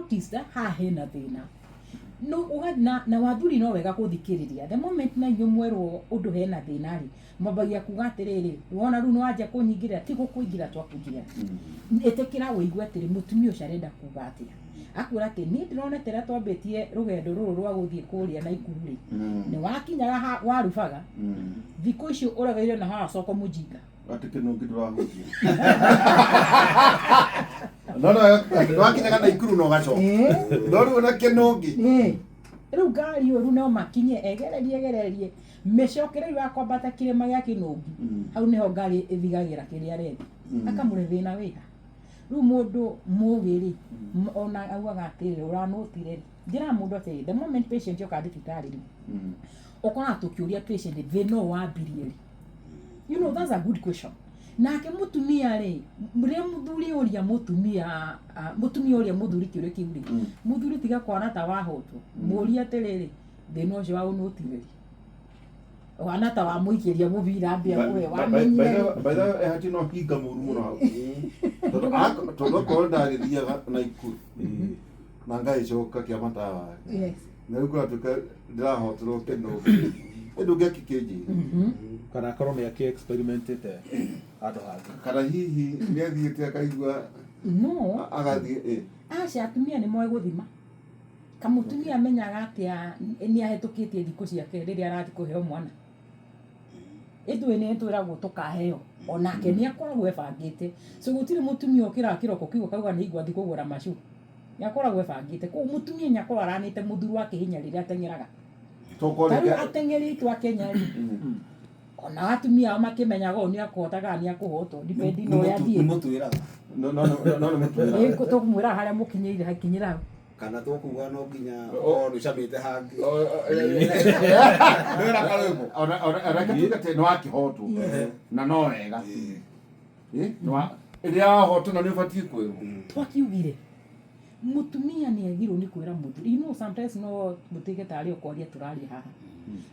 Notice haha hena thĩna no ũgathiĩ na wathuri no wega gũthikĩrĩria. The moment na inyuĩ mwerwo ũndũ hena thĩna rĩ, mwambagia kuga atĩrĩrĩ, wona rĩu nĩwanjia kũnyingĩrĩra. Ti gũkũingĩra twakũingĩrĩra, ĩtĩkĩra wĩigue atĩrĩ, mũtumia ũcio arenda kuga atĩa. Akwĩra atĩ niĩ ndĩrona tĩrĩa twambĩtie rũgendo rũrũ rwa gũthiĩ kũrĩa Naikuru rĩ, nĩ wakinyaga warubaga. Thikũ icio ũregeire na haha soko mũjinga. Atĩ kĩnũngĩ ndũrahutia no ndwakinyaga Naikuru no gacoka no rĩu ona kĩnũngĩ. Rĩu ngari ũru no makinye egererie egererie mĩcoke rĩu ya kwambata kĩrĩma gĩa Kĩnũngi, hau nĩho ngari ĩthigagĩra kĩrĩa arethi akamũre thĩna wĩha. Rĩu mũndũ mũgĩ rĩ, ona augaga atĩrĩrĩ, ũranũtire rĩ, njĩraga mũndũ atĩrĩ, the moment patient yoka thibitarĩ rĩ, ũkoraga tũkĩũria patient thĩna ũyũ wambirie rĩ. That's a good question. Nake mũtumia rĩ, rĩrĩa mũthuri ũria mũtumia, mũtumia ũria mũthuri kĩũria kĩu rĩ, mũthuri tiga kwana ta wahotwo, mũrie atĩrĩrĩ, thĩna ũcio wa ũnũtire rĩ, wana ta wamũikĩria mũbira mbĩa kũwe wamenyire rĩ. By the way, hati no hinga mũru mũno hau, tondũ akorwo ndagĩthiaga Naikuru na ngagĩcoka kĩa matawa na rĩu kũratuĩka ndĩrahoterwo kĩnũngĩ, ĩndũ ũngĩakĩkĩnjĩra. Kana akorwo nĩ akĩ experimentĩte handũ hangĩ. Kana hihi nĩ athiĩte akaigua No agathiĩ ĩ. Aca, atumia nĩ moĩ gũthima. Kamũtumia amenyaga atĩa nĩ ahĩtũkĩtie thikũ ciake rĩrĩa arathiĩ kũheo mwana? Ithuĩ nĩ twĩragwo tũkaheo, onake nĩ akoragwo ebangĩte. So gũtirĩ mũtumia ũkĩraga kĩroko kĩu akauga nĩ igua thiĩ kũgũra macu. Nĩ akoragwo ebangĩte. Koguo mũtumia nĩ akoragwo aranĩte mũthuri wake hinya rĩrĩa ateng'eraga. Tokorwo Ta rĩu rĩngĩ ateng'eri aitũ a Kenya rĩ, ona atumia ao makĩmenyaga ũũ nĩ akũhota kana nĩ akũhotwo, depending na ũrĩa Nĩ athiĩte. mũtwĩraga. No nĩ mũtwĩraga. Ĩ, tũkũmwĩra harĩa mũkinyĩire hakinyĩra hau. Kana tũkuga no nginya ũkorwo nĩ ũcamĩte hangĩ. Ndwĩra karwĩmbo. Ona reke tuge atĩ nĩ wakĩhotwo na no wega. Ĩrĩa wahotwo na nĩ ũbatiĩ kwĩrwo. Twakiugire mutumia nĩ agirwo nĩ kwĩra mũthuri. Sometimes no mũtuĩke tarĩ o kwaria tũraria haha,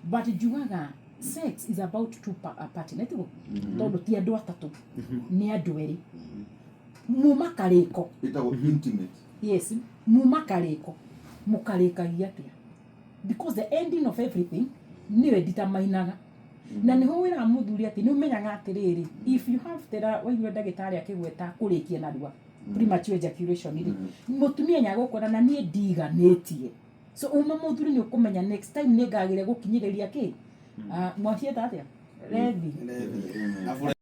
but njugaga sex is about two partner, tiguo? Tondũ ti andũ atatũ, nĩ andũ erĩ muma karĩko. Ĩtagwo intimate. Yes, muma karĩko mũkarĩkagia atĩa? Because the ending of everything nĩyo ĩditamainaga na nĩho wĩraga mũthuri atĩ nĩ ũmenyaga atĩrĩrĩ, if you have tera waigua ndagĩtarĩ akĩgweta kũrĩkia narua, premature ejaculation rĩ, mũtumia nĩagũkwĩra na niĩ ndiganĩtie. So uma mũthuri nĩ ũkũmenya next time nĩ ngagĩra gũkinyĩrĩria kĩ. Mwaciĩta atĩa rethi? Rethi.